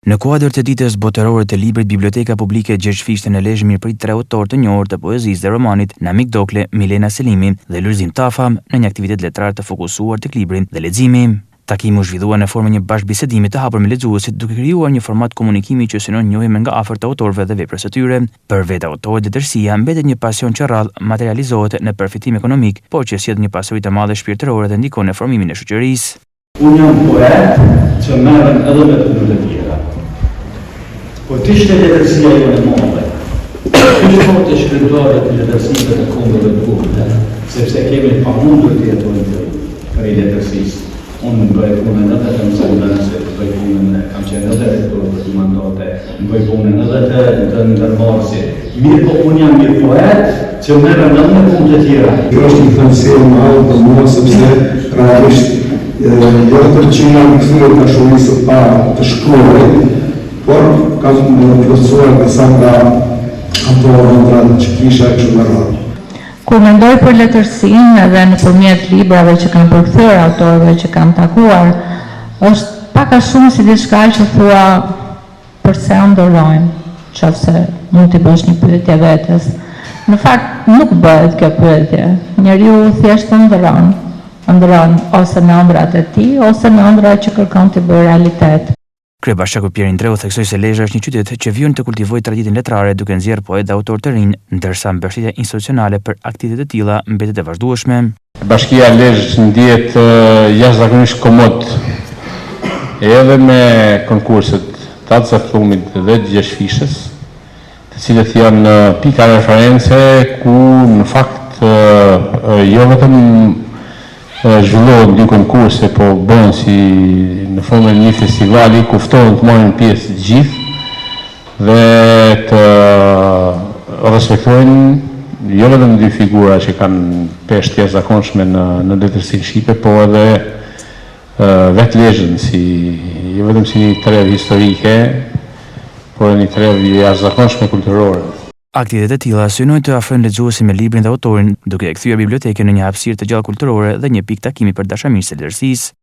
Në kuadër të Ditës Botërore të Librit, Biblioteka Publike Gjergj Fishta në Lezhë mirëpriti tre autorë të njohur të poezisë dhe romanit, Namik Dokle, Milena Selimi dhe Lulzim Tafa, në një aktivitet letrar të fokusuar tek libri dhe leximi. Takimi u zhvillua në formën e një bashkëbisedimi të hapur me lexuesit, duke krijuar një format komunikimi që synon njohjen më nga afër të autorëve dhe veprës së tyre. Për vetë autorët, letërsia mbetet një pasion që rrallë materializohet në përfitim ekonomik, por që sjell një pasuri të madhe shpirtërore dhe ndikon në formimin e shoqërisë. Unë jam poet që merrem edhe me punë të tjera. Po të ishte letërsia jonë e madhe, të thotë shkrimtarët e letërsive të kombeve të vogla, sepse kemi pamundur të jetojmë prej, prej letërsisë. Unë bëj punën edhe të mësimdhënësit, bëj punën, kam qenë edhe rektor për dy mandate, bëj punën edhe të, të ndërmarrësit. Mirëpo unë jam një poet që merrem edhe me punë të tjera. Kjo është një kënaqësi e madhe për mua sepse realisht jo vetëm që i jam kthyer dashurisë së parë të shkruarit, por kam plotësuar disa nga ato ëndrra që kisha e kështu me radhë. Kur mendoj për letërsinë edhe nëpërmjet librave që kam përkthyer, autorëve që kam takuar, është pak a shumë si diçka që thua Përse ëndërrojmë, qoftë se mund t'i bësh një pyetje vetes. Në fakt, nuk bëhet kjo pyetje. Njeriu thjesht ëndërron. Ëndërron ose në ëndrrat e tij, ose në ëndrra që kërkon t'i bëjë realitet. Kryebashkiaku Pjerin Ndreu theksoi se Lezha është një qytet që vijon të kultivojë traditën letrare duke nxjerrë poetë dhe autorë të rinj, ndërsa mbështetja institucionale për aktivitete të tilla mbetet e vazhdueshme. Bashkia Lezhë ndihet jashtëzakonisht komod edhe me konkurset të At Zef Pllumit dhe të Gjergj Fishtës, të cilët janë pika reference ku në fakt jo vetëm zhvillohen dy konkurse, po bëhen si në formën e një festivali ku ftohen të marrin pjesë të gjithë Dhe të respektojnë jo vetëm dy figura që kanë peshë të jashtëzakonshme në në letërsinë shqipe, po edhe vetë Lezhën si jo vetëm si një trevë historike, por edhe një trevë e jashtëzakonshme kulturore. Aktivitete të tilla synojnë të afrojnë lexuesin me librin dhe autorin, duke e kthyer bibliotekën në një hapësirë të gjallë kulturore dhe një pikë takimi për dashamirës të letërsisë.